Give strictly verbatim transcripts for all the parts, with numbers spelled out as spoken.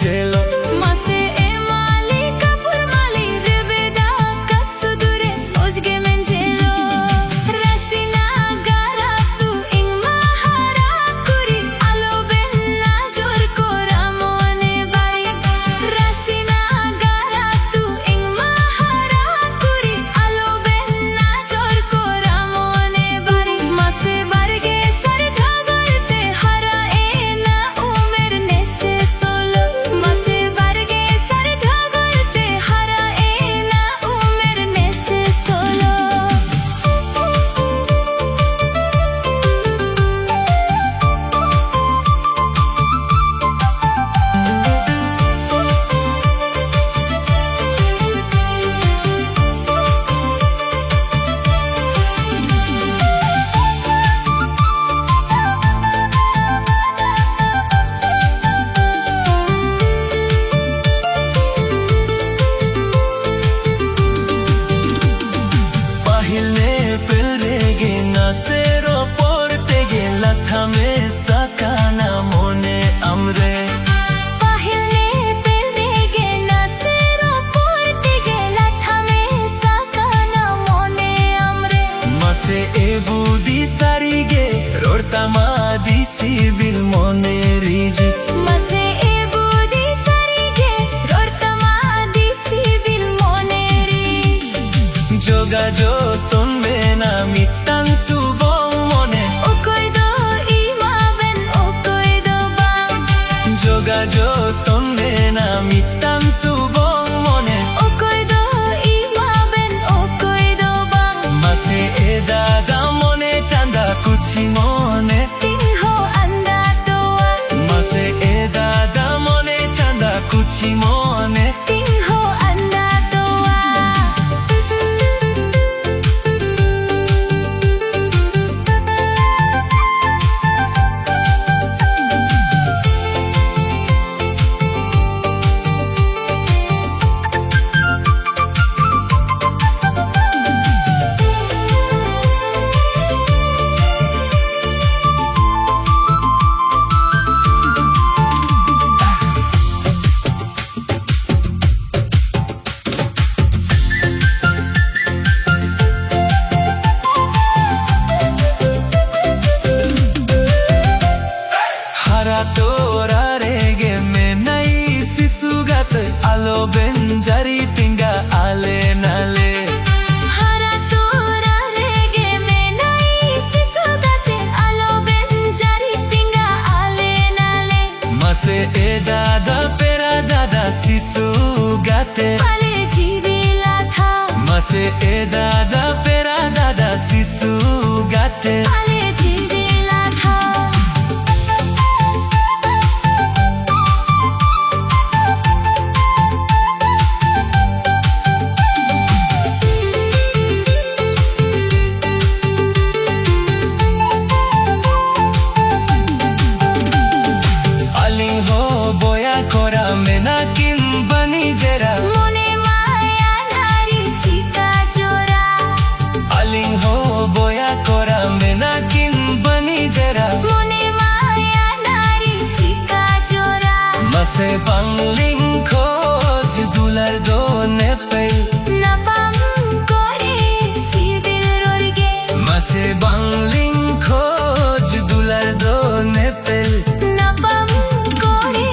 ᱪᱮᱞᱚ᱾ ᱢᱟᱥᱮ ᱮ ᱢᱟᱹᱞᱤ ᱠᱟᱹᱯᱩᱨ ᱢᱟᱹᱞᱤ ᱨᱮᱵᱮᱫ ᱟᱠᱟᱫ ᱥᱩᱫᱩ ᱨᱮ ᱚᱡᱽᱜᱮ ᱢᱮᱱ ᱪᱮᱞᱚ᱾ ᱨᱟᱥᱤᱱᱟ ᱜᱟᱨᱟ ᱛᱩ ᱤᱧ ᱢᱟ ᱦᱟᱨᱟ ᱠᱩᱨᱤ ᱟᱞᱚ ᱵᱮᱱ ᱱᱟᱡᱚᱨ ᱠᱚᱨᱟ ᱢᱚᱱᱮ ᱵᱟᱹᱲᱤ᱾ ᱨᱟᱥᱤᱱᱟ ᱜᱟᱨᱟ ᱛᱩ ᱤᱧ ᱢᱟ ᱦᱟᱨᱟ ᱠᱩᱨᱤ ᱟᱞᱚ ᱵᱮᱱ ᱱᱟᱡᱚᱨ ᱠᱚᱨᱟ ᱢᱚᱱᱮ ᱵᱟᱹᱲᱤ᱾ ᱢᱟᱥᱮ ᱵᱟᱨᱜᱮ ᱥᱟᱨ ᱡᱷᱟᱜᱚᱞ ᱛᱮ ᱦᱟᱨᱟ ᱮᱱᱟ ᱩᱢᱮᱨ ᱱᱮᱥᱮ ᱥᱳᱞᱳ᱾ ᱢᱟᱥᱮ ᱵᱟᱨᱜᱮ ᱥᱟᱨ ᱡᱷᱟᱜᱚᱞ ᱛᱮ ᱦᱟᱨᱟ ᱮᱱᱟ ᱩᱢᱮᱨ ᱱᱮᱥᱮ ᱥᱳᱞᱳ᱾ ᱯᱟᱹᱦᱤᱞ ᱧᱮᱯᱮᱞ ᱨᱮᱜᱮ ᱱᱟᱥᱮ ᱨᱚᱯᱚᱲ ᱛᱮᱜᱮ ᱞᱟᱛᱷᱟ ᱢᱮᱥᱟ ᱠᱟᱱᱟ ᱢᱚᱱᱮ ᱟᱢᱨᱮ᱾ ᱯᱟᱹᱦᱤᱞ ᱧᱮᱯᱮᱞ ᱨᱮᱜᱮ ᱱᱟᱥᱮ ᱨᱚᱯᱚᱲ ᱛᱮᱜᱮ ᱞᱟᱛᱷᱟ ᱢᱮᱥᱟ ᱠᱟᱱᱟ ᱢᱚᱱᱮ ᱟᱢᱨᱮ᱾ ᱢᱟᱥᱮ ᱮ ᱵᱩᱫᱤ ᱥᱟᱹᱨᱤᱜᱮ ᱨᱚᱲ ᱛᱟᱢᱟ ᱟᱹᱰᱤ ᱥᱤᱵᱤᱞ ᱢᱚᱱᱮ ᱨᱤᱡᱤ᱾ ᱢᱟᱥᱮ ᱮ ᱵᱩᱫᱤ ᱥᱟᱹᱨᱤᱜᱮ ᱨᱚᱲ ᱛᱟᱢᱟ ᱟᱹᱰᱤ ᱥᱤᱵᱤᱞ ᱢᱚᱱᱮ ᱨᱤᱡᱤ᱾ ᱡᱚᱜᱟ ᱡᱚᱛᱚᱱ ᱢᱮᱱᱟ ᱢᱤᱫᱴᱟᱝ ᱥᱩᱵᱚᱝ ᱢᱚᱱᱮ᱾ ᱚᱠᱚᱭ ᱫᱚ ᱤᱢᱟᱵᱮᱱ ᱚᱠᱚᱭ ᱫᱚ ᱵᱟᱝ᱾ ᱡᱚᱜᱟ ᱡᱚᱛᱚᱱ ᱢᱮᱱᱟ ᱢᱤᱫᱴᱟᱝ ᱥᱩᱵᱚᱝ ᱢᱚᱱᱮ᱾ ᱚᱠᱚᱭ ᱫᱚ ᱤᱢᱟᱵᱮᱱ ᱚᱠᱚᱭ ᱫᱚ ᱵᱟᱝ᱾ ᱢᱟᱥᱮ ᱮ ᱫᱟᱫᱟ ᱢᱚᱱᱮ ᱪᱟᱸᱫᱟ ᱠᱩᱪᱷᱤ ᱢᱚᱱᱮ᱾ ᱛᱤᱧ ᱦᱚᱸ ᱟᱱᱫᱟ ᱛᱚᱣᱟ᱾ ᱢᱟᱥᱮ ᱮ ᱫᱟᱫᱟ ᱢᱚᱱᱮ ᱪᱟᱸᱫᱟ ᱠᱩᱪᱷᱤ ᱢᱚᱱᱮ᱾ ᱛᱤᱧ ᱦᱚᱸ ᱟᱱᱫᱟ ᱛᱚᱣᱟ᱾ ᱟᱞᱚᱵᱮᱱ ᱡᱟᱹᱨᱤ ᱛᱤᱸᱜᱟ ᱟᱞᱮ ᱱᱟᱞᱮ᱾ ᱦᱟᱨᱟ ᱛᱚᱨᱟ ᱨᱮᱜᱮ ᱢᱮᱱᱟᱭ ᱥᱤᱥᱩ ᱜᱟᱛᱮ, ᱟᱞᱚᱵᱮᱱ ᱡᱟᱹᱨᱤ ᱛᱤᱸᱜᱟ ᱟᱞᱮ ᱱᱟᱞᱮ᱾ ᱢᱟᱥᱮ ᱮ ᱫᱟᱫᱟ ᱯᱮᱨᱟ ᱫᱟᱫᱟ ᱥᱤᱥᱩ ᱜᱟᱛᱮ᱾ ᱟᱞᱮ ᱡᱤᱣᱤ ᱞᱟᱛᱷᱟ᱾ ᱢᱟᱥᱮ ᱮ ᱫᱟᱫᱟ ᱯᱮᱨᱟ ᱫᱟᱫᱟ ᱥᱤᱥᱩ ᱜᱟᱛᱮ᱾ ᱟᱞᱮ ᱡᱤᱣᱤ ᱞᱟᱛᱷᱟ᱾ ᱟᱹᱞᱤᱧ ᱦᱚᱸ ᱵᱚᱭᱟ ᱠᱚᱨᱟ ᱢᱮᱱᱟ ᱠᱤᱱ ᱵᱟᱹᱱᱤᱡᱮᱨᱟ᱾ ᱢᱚᱱᱮ ᱢᱟᱭᱟ ᱱᱟᱨᱤ ᱪᱤᱠᱟ ᱡᱚᱨᱟ᱾ ᱟᱹᱞᱤᱧ ᱦᱚᱸ ᱵᱚᱭᱟ ᱠᱚᱨᱟ ᱢᱮᱱᱟ ᱠᱤᱱ ᱵᱟᱹᱱᱤᱡᱮᱨᱟ᱾ ᱢᱚᱱᱮ ᱢᱟᱭᱟ ᱱᱟᱨᱤ ᱪᱤᱠᱟ ᱡᱚᱨᱟ᱾ ᱢᱟᱥᱮ ᱵᱟᱝᱞᱤᱧ ᱠᱷᱚᱡᱽ ᱫᱩᱞᱟᱹᱲ ᱫᱚ ᱱᱮᱯᱮᱞ᱾ ᱱᱟᱯᱟᱢ ᱠᱚᱨᱮ ᱥᱤᱵᱤᱞ ᱨᱚᱲ ᱜᱮ᱾ ᱢᱟᱥᱮ ᱵᱟᱝᱞᱤᱧ ᱠᱷᱚᱡᱽ ᱫᱩᱞᱟᱹᱲ ᱫᱚ ᱱᱮᱯᱮᱞ᱾ ᱱᱟᱯᱟᱢ ᱠᱚᱨᱮ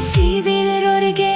ᱥᱤᱵᱤᱞ ᱨᱚᱲ ᱜᱮ᱾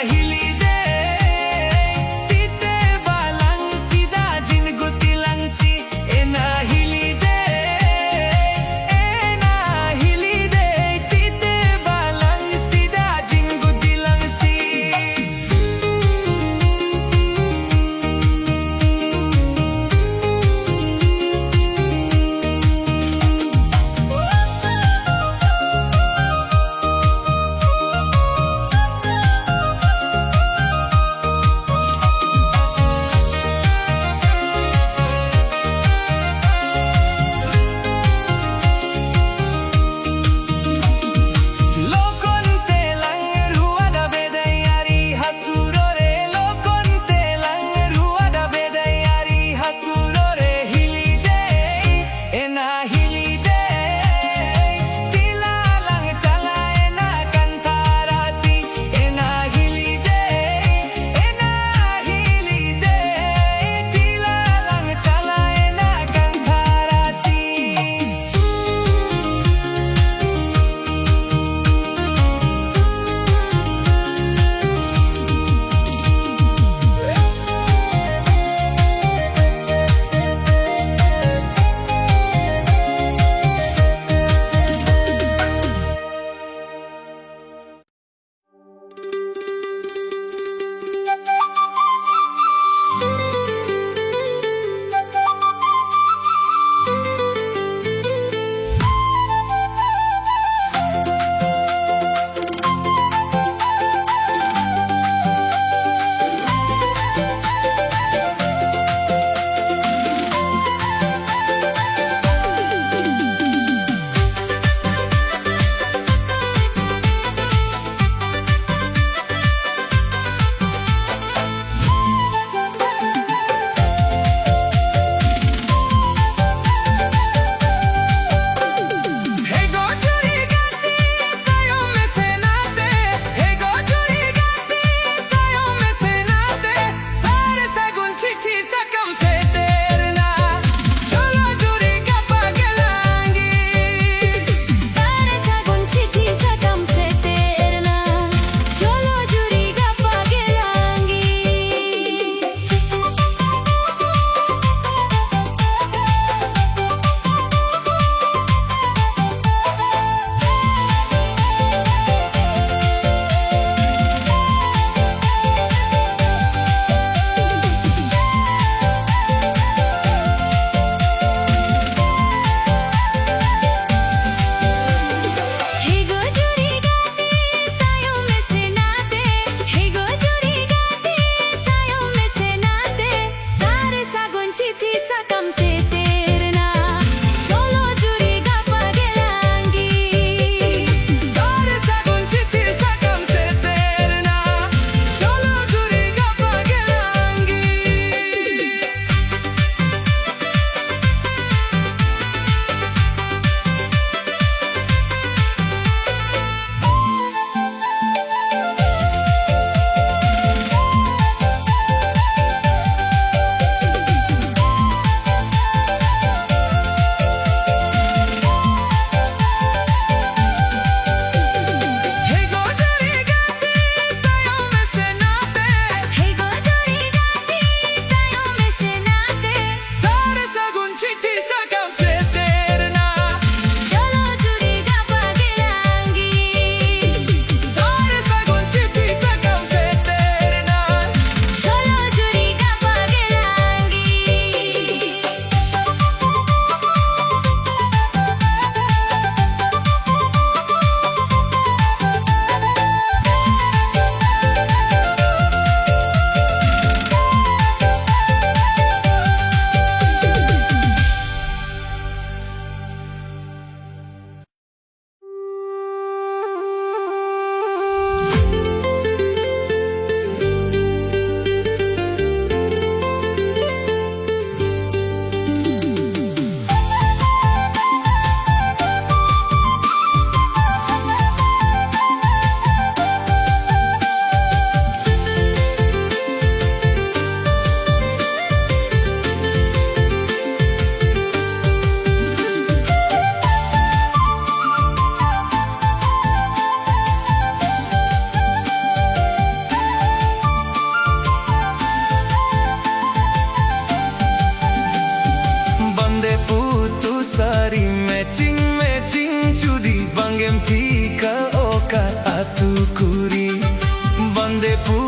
ᱦᱤᱞᱤ ᱫᱮ, ᱛᱤᱛᱮ ᱵᱟᱞᱟᱝ ᱥᱤᱫᱟ ᱡᱤᱱᱜᱩ ᱛᱤᱞᱟᱝ ᱥᱤ, ᱮᱱᱟ ᱦᱤᱞᱤ ᱫᱮ, ᱮᱱᱟ ᱦᱤᱞᱤ ᱫᱮ, ᱛᱤᱛᱮ ᱵᱟᱞᱟᱝ ᱥᱤᱫᱟ ᱡᱤᱱᱜᱩ ᱛᱤᱞᱟᱝ ᱥᱤ᱾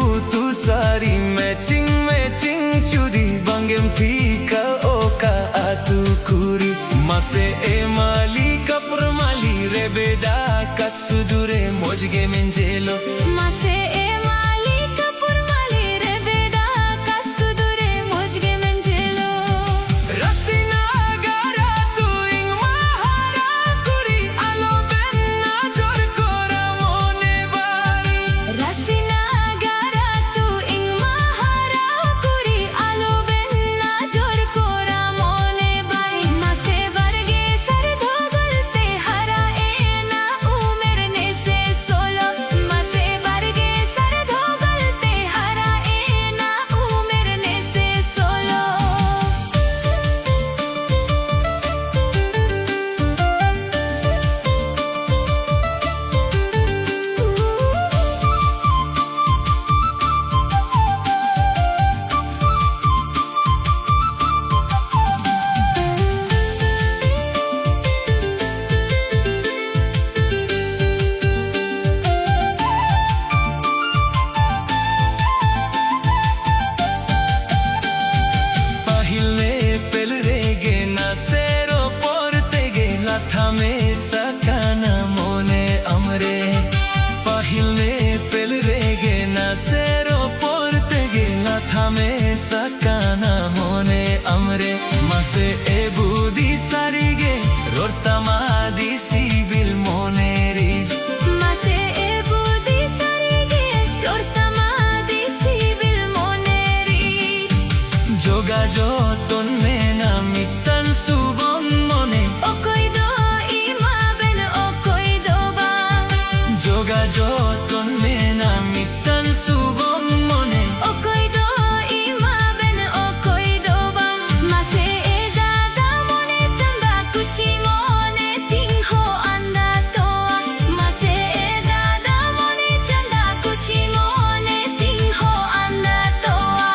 ᱩᱛᱩ ᱥᱟᱹᱨᱤ matching matching ᱪᱩᱫᱤ ᱵᱟᱝᱜᱮᱢ ᱴᱷᱤᱠᱟ ᱚᱠᱟ ᱟᱹᱛᱩ ᱠᱩᱲᱤ᱾ ᱢᱟᱥᱮ ᱮ ᱢᱟᱹᱞᱤ ᱠᱟᱯᱩᱨ ᱢᱟᱹᱞᱤ ᱨᱮᱵᱮᱫᱟ ᱠᱟᱛ ᱥᱩᱫᱩ ᱨᱮ ᱢᱚᱡᱽ ᱜᱮ ᱢᱮᱧᱡᱮᱞᱚ᱾ ᱢᱟᱥᱮ ᱮ ᱢᱟᱹᱞᱤ ᱠᱟᱯᱩᱨ ᱢᱟᱹᱞᱤ ᱨᱮᱵᱮᱫᱟ ᱠᱟᱛ ᱥᱩᱫᱩ ᱨᱮ ᱢᱚᱡᱽ ᱜᱮ ᱢᱮᱧᱡᱮᱞᱚ᱾ ᱨᱟᱥᱤᱱᱟ ᱜᱟᱨᱟ ᱛᱩ ᱤᱧ ᱢᱟ ᱦᱟᱨᱟ ᱠᱩᱲᱤ ᱟᱞᱚ ᱵᱮᱱ ᱱᱟᱡᱚᱨ ᱠᱚᱨᱟ ᱢᱚᱱᱮ ᱵᱟᱨᱤ᱾ ᱨᱟᱥᱤᱱᱟ ᱜᱟᱨᱟ ᱛᱩ ᱤᱧ ᱢᱟ ᱦᱟᱨᱟ ᱠᱩᱲᱤ ᱟᱞᱚ ᱵᱮᱱ ᱱᱟᱡᱚᱨ ᱠᱚᱨᱟ ᱢᱚᱱᱮ ᱵᱟᱨᱤ᱾ ᱢᱟᱥᱮ ᱵᱟᱨᱜᱮ ᱥᱟᱨ ᱫᱷᱚᱜᱚᱞ ᱛᱮ ᱦᱟᱨᱟ ᱮᱱᱟ ᱩᱢᱮᱨ ᱱᱮᱥᱮ ᱥᱳᱞᱚ᱾ ᱢᱟᱥᱮ ᱵᱟᱨᱜᱮ ᱥᱟᱨ ᱫᱷᱚᱜᱚᱞ ᱛᱮ ᱦᱟᱨᱟ ᱮᱱᱟ ᱩᱢᱮᱨ ᱱᱮᱥᱮ ᱥᱳᱞᱚ᱾ ᱯᱟᱹᱦᱤᱞ ᱮᱯᱮᱞ ᱨᱮᱜᱮ ᱱᱟᱥᱮ ᱨᱚᱯᱚᱲ ᱛᱮᱜᱮ ᱞᱟᱛᱷᱟ ᱢᱮᱥᱟ ᱠᱟᱱᱟ ᱢᱚᱱᱮ ᱟᱢᱨᱮ᱾ ᱯᱟᱹᱦᱤᱞ ᱮᱯᱮᱞ ᱨᱮᱜᱮ ᱱᱟᱥᱮ ᱨᱚᱯᱚᱲ ᱛᱮᱜᱮ ᱞᱟᱛᱷᱟ ᱢᱮᱥᱟ ᱠᱟᱱᱟ ᱢᱚᱱᱮ ᱟᱢᱨᱮ᱾ ᱢᱟᱥᱮ ᱮ ᱵᱩᱫᱤ ᱥᱟᱹᱨᱤᱜᱮ ᱨᱚᱲ ᱛᱟᱢᱟ ᱟᱹᱰᱤ ᱥᱤᱵᱤᱞ ᱢᱚᱱᱮ ᱨᱤᱡ᱾ ᱢᱟᱥᱮ ᱮ ᱵᱩᱫᱤ ᱥᱟᱹᱨᱤᱜᱮ ᱨᱚᱲ ᱛᱟᱢᱟ ᱟᱹᱰᱤ ᱥᱤᱵᱤᱞ ᱢᱚᱱᱮ ᱨᱤᱡ᱾ ᱡᱚᱜᱟ ᱡᱚᱛᱚᱱ ᱢᱮᱱᱟ ᱢᱤᱫᱴᱟᱝ ᱥᱩᱵᱚᱝ ᱢᱚᱱᱮ᱾ ᱚᱠᱚᱭ ᱫᱚ ᱤᱢᱟᱵᱮᱱ ᱚᱠᱚᱭ ᱫᱚ ᱵᱟᱝ᱾ ᱡᱚᱜᱟ ᱡᱚᱛᱚᱱ ᱢᱮᱱᱟ ᱢᱤᱫᱴᱟᱝ ᱥᱩᱵᱚᱝ ᱢᱚᱱᱮ᱾ ᱚᱠᱚᱭ ᱫᱚ ᱤᱢᱟᱵᱮᱱ ᱚᱠᱚᱭ ᱫᱚ ᱵᱟᱝ᱾ ᱢᱟᱥᱮ ᱮ ᱫᱟᱫᱟ ᱢᱚᱱᱮ ᱪᱟᱸᱫᱟ ᱠᱩᱪᱷᱤ ᱢᱚᱱᱮ ᱛᱤᱧ ᱦᱚᱸ ᱟᱸᱫᱟ ᱛᱚᱣᱟ᱾ ᱢᱟᱥᱮ ᱮ ᱫᱟᱫᱟ ᱢᱚᱱᱮ ᱪᱟᱸᱫᱟ ᱠᱩᱪᱷᱤ ᱢᱚᱱᱮ ᱛᱤᱧ ᱦᱚᱸ ᱟᱸᱫᱟ ᱛᱚᱣᱟ᱾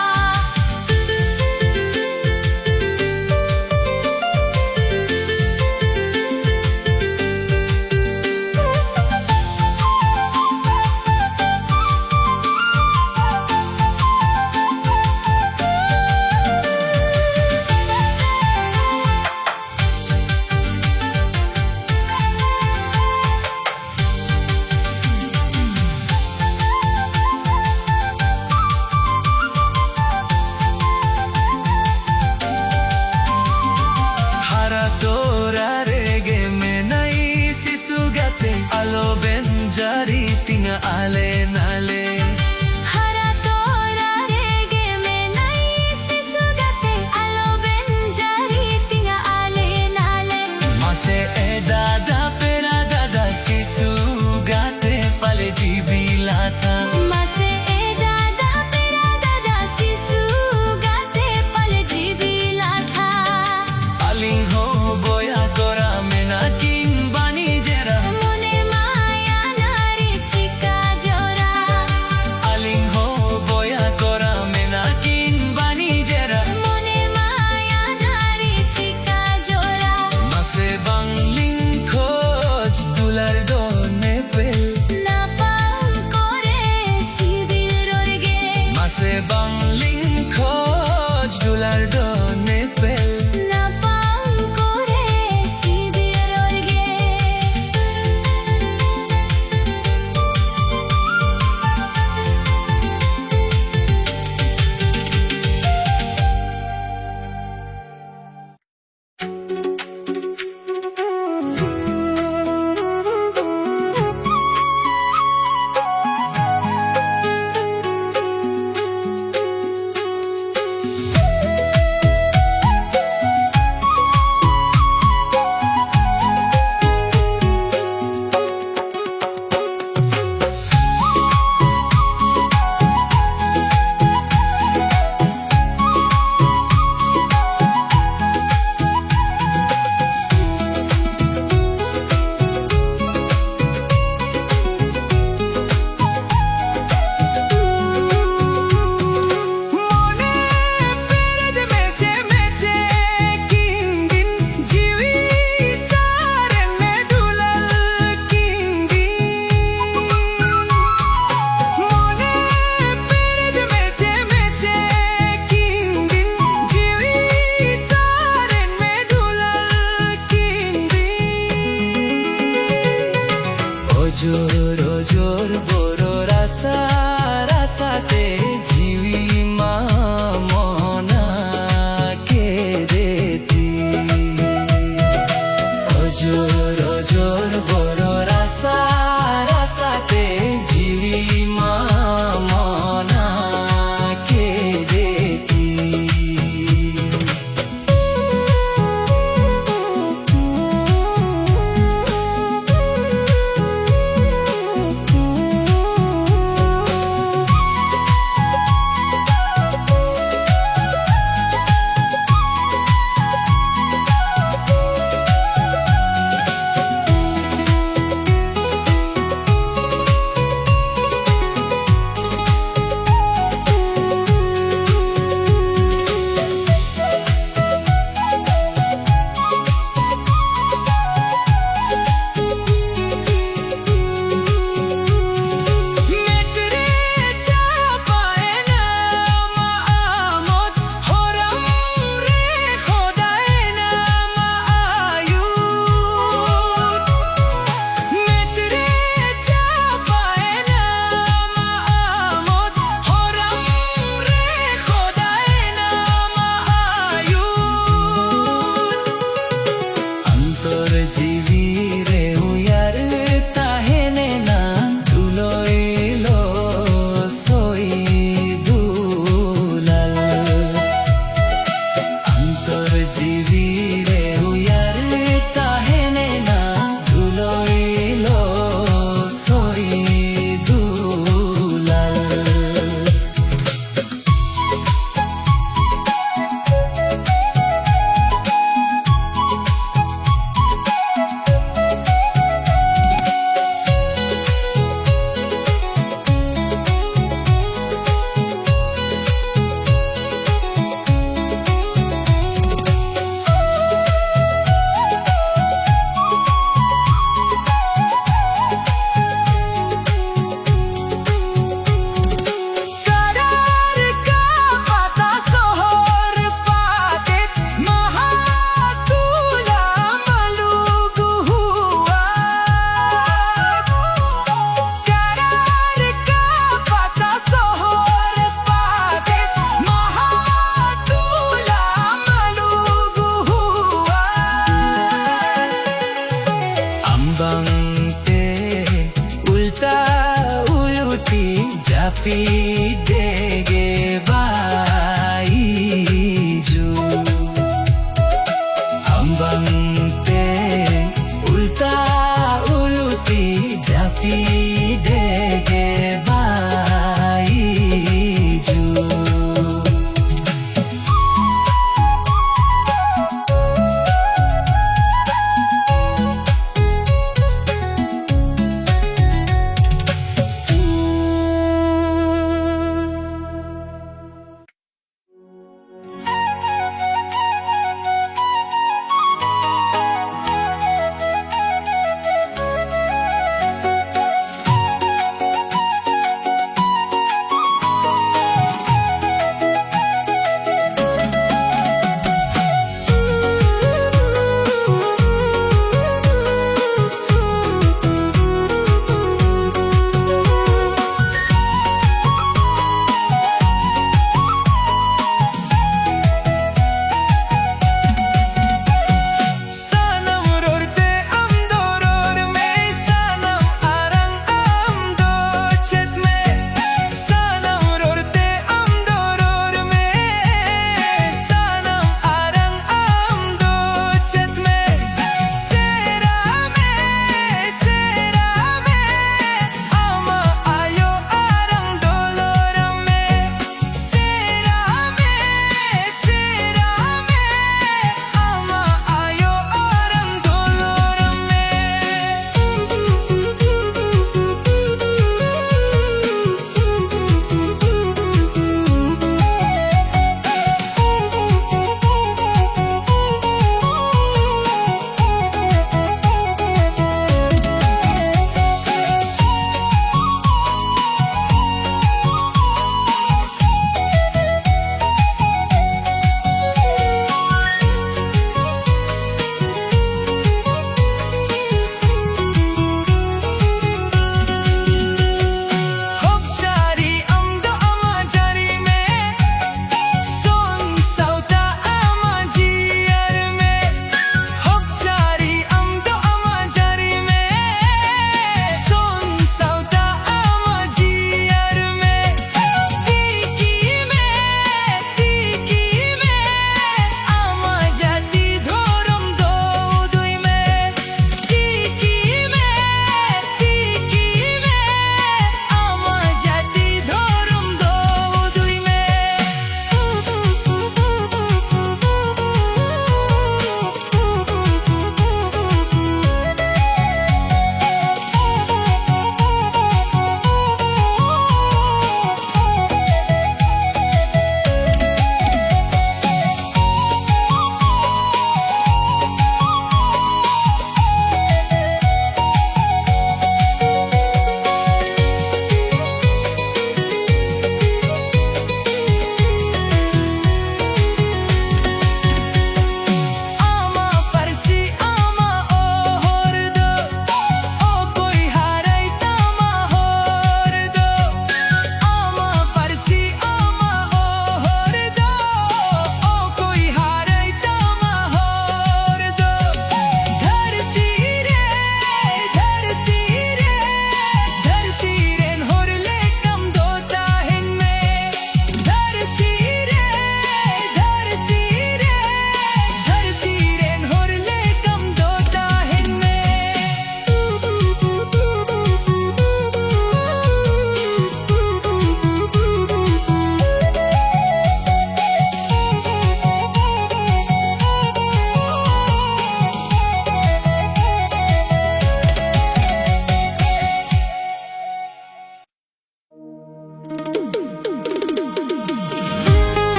ᱟᱨ